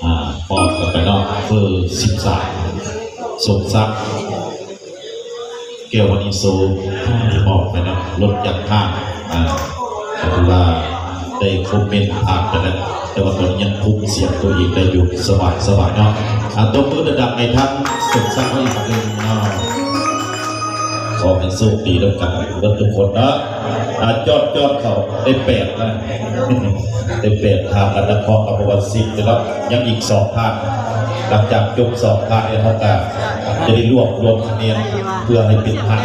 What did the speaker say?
ອ່າ ມອບກັນໄປເນາະ ເບີສິບສາມ ສົມສັກ ແກ້ວມະນີໂຊ ມອບໄປເນາະ ລົດຈັກຫ້າງ ອ່າ ກໍຖືວ່າໄດ້ຄອມເມັນຜ່ານໄປແລ້ວ ແຕ່ວ່າຕອນນີ້ຍັງຄຸມສຽງຕົວເອງໄດ້ຢູ່ ສະບາຍໆເນາະ ອ່າ ຕົບມືດັງໆໃຫ້ທັງສົມສັກເຮົາອີກຄັ້ງໜຶ່ງເນາະ ຂໍໃຫ້ໂຊກດີນຳກັນເບິດທຸກຄົນເນາະ ອ່າ ຈອດໆເຂົ້າໄດ້ແປດນະ ໄດ້ແປດ ທ່ານລະນະຄອນ ກໍບອກວ່າສິບ ແຕ່ວ່າຍັງອີກສອງທ່ານ ຫຼັງຈາກຈົບສອງທ່ານແລ້ວ ເຮົາກໍຈະໄດ້ລວບລວມຄະແນນ ເພື່ອໃຫ້ເປັນທ່ານ